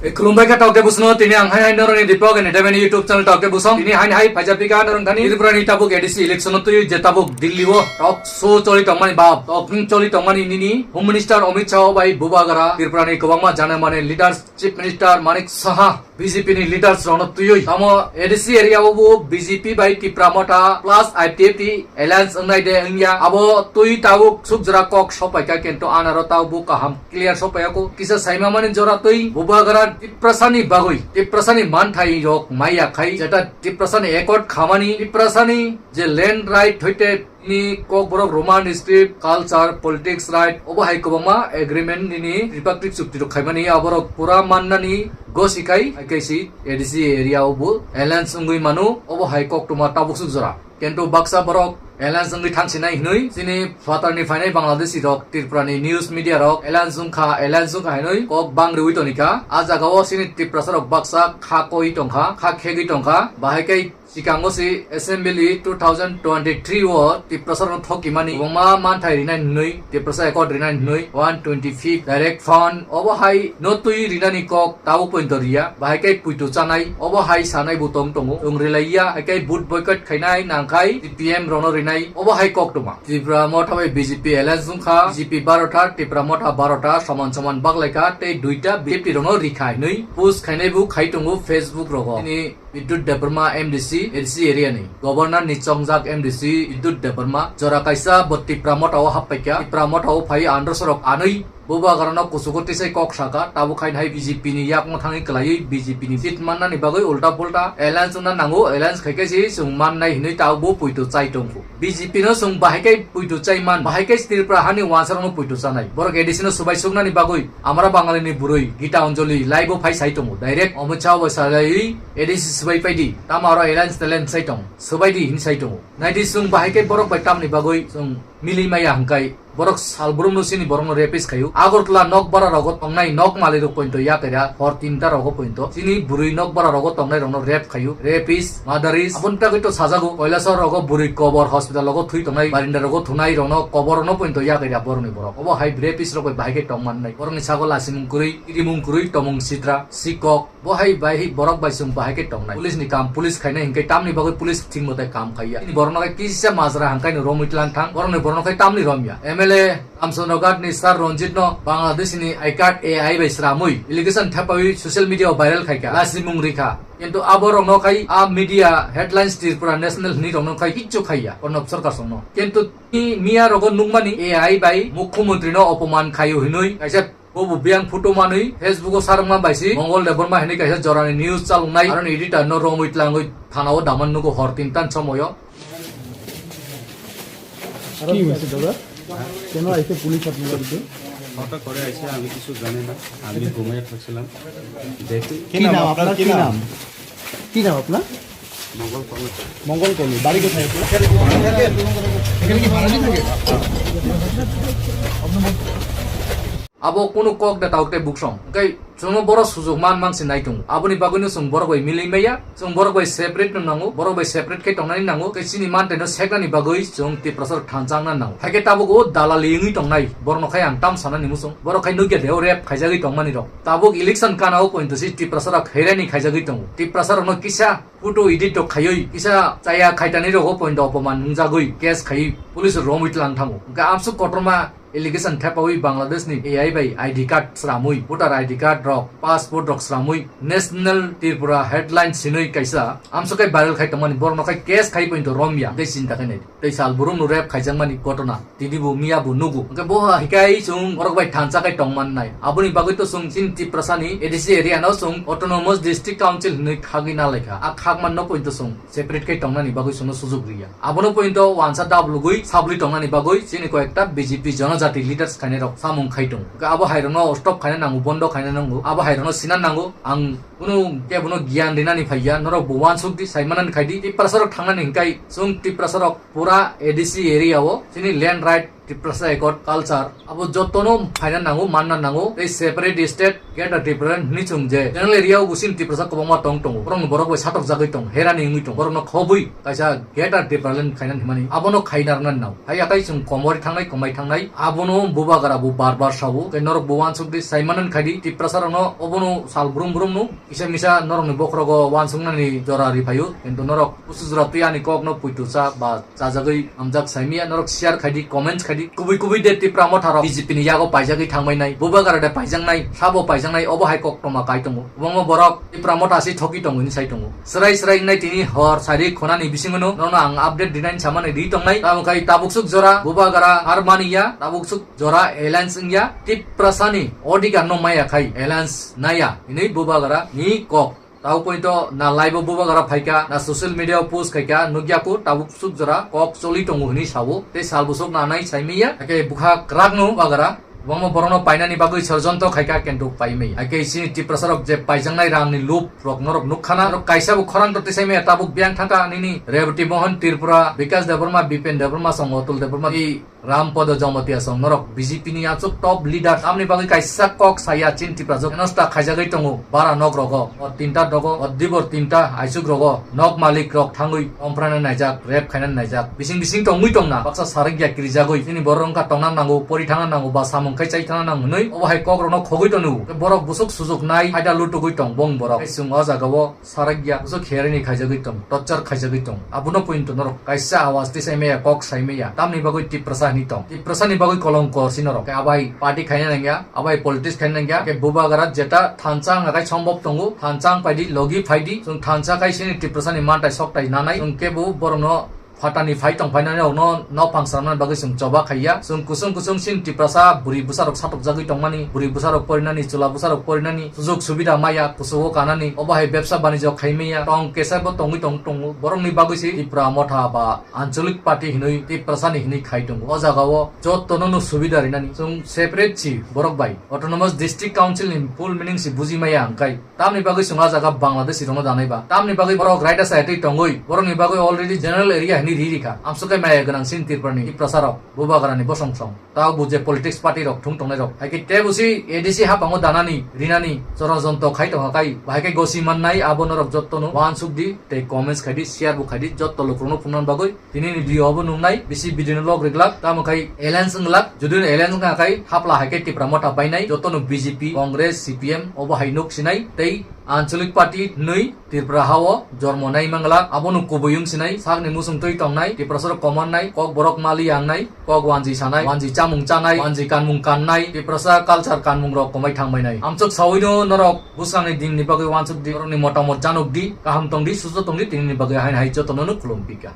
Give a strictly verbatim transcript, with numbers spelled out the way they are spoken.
E, khulumbai kha tokte busno, tini ang hai hai noroni Deepak Entertainment YouTube channel tokte busong. Tini hai hai phaijapika norong thani Tripura ni tabuk A D C election no twi je tabuk Delhi o talk show choli tongmani ba talking choli tongmani nini Home Minister Amit Shah bai bubagra Tripura ni kwbangma jana mane leaders, Chief Minister Manik Saha, B J P ni leaders rokno twiwi tamo A D C area o bo B J P bai Tipra Motha plus I P F T alliance wngnai de wngya, abo twi tabuk sukjora kok sopaikha, kintu anaro tabuk kaham clear sopaiyako. Kisa saimamani jora twi bubagra Tiprasani bagwi, Tiprasani manthai rok maya khai, jeta Tiprasani accord khamani, Tiprasani je land right hoite ni Kokborok Roman script, culture, politics right, obo hai kwbangma agreement nini tripartite chukti rok khaimani, aborok pura mannani gosi khai, hai kaisi A D C area o bo alliance wngwi mano, obo hai koktwma tabuk sukjora. Kintu baksa borok alliance wngwi thangsinai hinwi chini phatarni phainai Bangladeshi rok, Tripura ni news media rok alliance wngkha, alliance wngkha hinwi kok bang riwi tonikha. A jagao chini Tiprasa rok baksa kha koi tongkha, kha khegwi tongkha, bahai kai Sikango si Assembly two thousand twenty-three o Tiprasa rokno thokimani kwbangma manthai rinai hinwi, Tiprasa accord rinai hinwi, one twenty-fifth direct fund obo hai no twi rinani kok tabuk pointo riya, bahai kai puitu chanai, obo hai sanai bo tong tongo, chwng rilaiya, hai kai vote boycott khainai nangkhai T P M rokno rinai, obo hai kok tongma. Tipra Motha bai B J P alliance wngkha, B J P barota, Tipra Motha barota, soman soman baglaikha, tei duita B J P rokno rikha hinwi post khainai bo khai tongo Facebook rogo. Tini Bidyut Debbarma M D C, A D C area ni Governor ni chongjak M D C Bidyut Debbarma jora kaisa bo Tipra Motha o happaikha. Tipra Motha o phai andro sorok anwi bubagrano kuchugo tisai kok saka, tabuk hai hai B J P ni yakmo thangwi kwlaiwi B J P ni seat mannani bagwi ulta pulta alliance wngna nango, alliance khaikhe se chwng mannai hinwi tabuk bo puitu chai tongkhu. B J P no chwng bahai khe puitu chai man, bahai khe Tripura hani wansarokno puitu chanai. Borok A D C no swbai suknani bagwi Amra Bangali ni bwrwi Gita Anjali live o phai sai tongo, direct Amit Shah bai salaiwi A D C swbai paidi, tamo aro alliance talliance sai tong, swbai di hin sai tongo. Naidi chwng bahai khe borok bai tamni bagwi chwng milwi maya hwnkhe borok salbrum no chini borok no rapist khaio. Agartala nokbara rogo tongnai nok mali rok pointo yakeria hor tinta rogo pointo chini bwrwi nokbara rogo tongnai rok no rape khaio, rapist, murderist. Aboni bagwi to sajago Kailasahar rogo bwrwi kobor, hospital rogo thwi tongnai, barinda rogo thunai rok no kobor no pointo yakeria borok ni borok. Obo hai rapist rok bai bahai khe tong mannai. Borok ni sago lasimung kwrwi, kirimung kwrwi, tomung sitra, sikok, bo hai bai hi borok bai chwng bahai khe tongnai. Police ni kam police khainai hinkhe tamni bagwi police thik mote kam khaiya. Chini borok no khai kisa majra hangkai no romwi tlang thang. Borok ni borok no khai tamni romya. M L A Ramchandra Ghat ni Sir Ranjit no Bangladesh ni I card A I bai sramwi allegation thepawi social media o viral khaikha. Lasimung rikha. Kintu aborok no khai a media headlines Tripura National hinwi rok no khai kichu khaiya. Pranab Sarkar song no. Kintu miya rogo nukmani A I bai Mukhyamantri no opoman khaio hinwi kaisa Bo bo biyang photo manwi Facebook o sarwngma bai si Mongol Debbarma hinwi kaisa jorani news chaloknai, aroni editor no romwi tlangwi thana o daman nugo hor tintan somoyo. কি হৈছে দাদা? কেন আইছে পুলিশ আপনার বাড়িতে? হঠাৎ করে আইছে, আমি কিছু জানি না, আমি ঘুমিয়ে থাকছিলাম। দেখি কি নাম আপনার? কি নাম? কি নাম আপনার? মঙ্গল কর্মকার। মঙ্গল কর্মী। বাড়ি কোথায় আপনার? এখানে কি ভাড়া দিয়ে থাকে? Abo kunu kok da tawk tei buksong. Hwnkhe chwngno borok sujuk man mang se nai tongo. Aboni bagwino chwng borok bai milwi maya, chwng borok bai separate no nango, borok bai separate khe tongnani nango. Tei chini mantaino seknani bagwi chwng Tiprasa rok thansa wngna nango. Haikhe tabuk o dalali wngwi tongnai, borokno khai ang tam sanani muchung. Borok khai nukya de o rape khaijagwi tongmani rok. Tabuk election kana o pointo si Tiprasa rok heirani khaijagwi tongo. Tiprasa rokno kisa photo edit rok khaiwi, kisa chaya khaitani rogo pointo opoman wngjagwi case khaiwi police romwi tlang thango. Hwnkhe amsuk kotorma allegation thepawi Bangladesh ni A I bai I D card sramwi, voter I D card rok, passport rok sramwi, National Tripura headline sinwi kaisa amsuk khai viral khai tongmani, borokno khai case khai pointo romya, tei chinta khai nai. Tei sal borokno rape khaijakmani gotona tini bo miya bo nugo. Hwnkhe bo hai khai chwng borok bai thansa khai tongman nai. Aboni bagwi to chwng chini Tiprasa ni A D C area no chwng Autonomous District Council hinwi khagwi na laikha. A khagman no pointo chwng separate khe tongnani bagwi chwngno sujuk riya. Abono pointo wansa dablugwi sabli tongnani bagwi chini koyekta B J P jonojati leaders khainai rok samung khai tongo. Hwnkhe abo hai rokno stop khaina nango, bondo khaina nango, abo hai rokno sina nango. Ang kunu kebono giyan rinani phaiya, norok bo wansuk di, saimanani khai di. Tiprasa rok thangnani hwnkhe chwng Tiprasa rok pura A D C area o chini land right Tiprasa accord, culture, abo jotono phaina nango, manna nango. Tei separate state, Greater Tipraland hinwi chwng je general area o bo chini Tiprasa kwbangma tong tongo. Borokno borok bai satok jagwi tong, herani wngwi tong. Borokno khobwi kaisa Greater Tipraland khainani hwnmani abono khaina rwnani nao. Hai atai chwng komori thangnai, komai thangnai, abono bubagra bo bar bar sao. Tei norok bo uansuk di, saimanani khai di, Tiprasa rokno obono sal brum brum no kisa misa norokni bokhorogo uansuknani jora ri phaio. Kintu norok kusu jora twi ani kokno puitu cha ba chajagwi hamjak saimiya, norok share khai di, comments khai di. Kubui kubui de Tipra Motha rok B J P ni yago paijagwi thangbai nai, bubagra de paijaknai, sabo paijaknai, obo hai koktwma kai tongo. Kwbangma borok Tipra Motha se thoki tongo hinwi sai tongo. Srai srai wngnai tini hor sari khonani bisingo no, nono ang update dinani samani ri tongnai. Tamo khai tabuksuk jora bubagra har mani ya, tabuksuk jora alliance wngya, Tiprasani odhikar no maya khai alliance naya hinwi bubagra ni kok. Tabo poito na live o bubagra phaikha, na social media o post khaikha, nukya kho tabuk suk jora kok choli tongo hinwi sao. Tei sal bwswk nanai saimaya, hakhe bwkha kwrak no bubagra. Kwbangma borokno painani bagwi sorjonto khaikha, kintu paimaya. Hakhe chini Tiprasa rok je paijaknai rangni lob rok norok nukkhana, norok kaisa bo khorang to tisai maya, tabuk biyang thangkha nini Rebati Mohan Tripura, Bikash Debbarma, Bipen Debbarma, song Atul Debbarma, tei Ram Podo Jamatia song norok B J P ni achuk top leader, tamni bagwi kaisa kok saya chini Tiprajwk henosta khaijagwi tongo, bara nok rogo, o tinta dogo, o dibor tinta aisuk rogo, nok malik rok thangwi omprana naijak, rep khaina naijak, bising bising tongwi tongna, baksa sarik ya kirijagwi, chini borok wngkha tongna nango, pori thangna nango, ba samung khai chai thangna nango hinwi, obo hai kok rokno khogwi tono, borok busuk sujuk nai, haida lutugwi tong bong borok, chwng o jaga o Sarakya, bwswk herini khaijagwi tong, torture khaijagwi tong. Abono pointo norok kaisa awas tisai maya, kok sai maya. Tamni bagwi Tiprasa hinwi tong. Tiprasa ni bagwi kolongko si norok. Khe abai party khaina nangya, abai politics khaina nangya. Khe bubagra jeta thansa wngna khai sombop tongo. Thansa wng phaidi, logi phaidi. Chwng thansa khai sini Tiprasa ni mantai soktai nanai. Chwng kebo borokno phatani phai tong phainani rokno nophang swnamnani bagwi chwng choba khaiya. Chwng kusung kusung sin Tiprasa bwrwi bwsarok satokjagwi tongmani, bwrwi bwsarok porinani, chwla bwsarok porinani, sujok subida maya, kuchugo kanani, obo hai bebsa banijyo khaimaya, tong kesa bo tongwi tong tongo. Borokni bagwi se Tipra Motha ba Anchalik Party hinwi Tiprasani hinwi khai tongo. O jagao jottono no subida rinani. Chwng separate si borok bai. Autonomous District Council ni full meaning si buji maya ang kai. Tamni bagwi chwng ah jaga Bangladeshi rokno danai ba? Tamni bagwi borok raida saya twi tongwi, borokni bagwi already general area hinwi ri rikha. Amswk khe maya gwnang sin Tripurani Tiprasa rok, bubagrani bosong song. Tao bo je politics party rok thung tongnai rok. Hai khe tebo si A D C hapango danani, rinani, chorojonto khai tongkha kai. Bahai khe gosi mannai abo norok jottono uansuk di, tei comments khai di, share bo khai di, jotto lukurokno phunukna bagwi. Tini ni video obo nungnai, bisi video no log riglak, tamo khai alliance wngglak, jodi no alliance wngkha khai hapla hai khe Tipra Motha painai, joto no B J P, Congress, C P M obo hai nuk sinai, tei Anchalik Party nwi Tripura hao jormo nai manglak, abo no kubui wng sinai, sakni musung twi tongnai, Tiprasa rok komor nai, kok borok mali yang nai, kok wanji sanai, wanji chamung chanai, wanji kanmung kannai, Tiprasa culture kanmung rok komai thangbai nai. Amchuk sawi no norok bwswkangni din ni bagwi uansuk di, norokni motamot chanuk di, kaham tong di, susto tong di, tini ni bagwi haino hai joto no nuk khulum pika.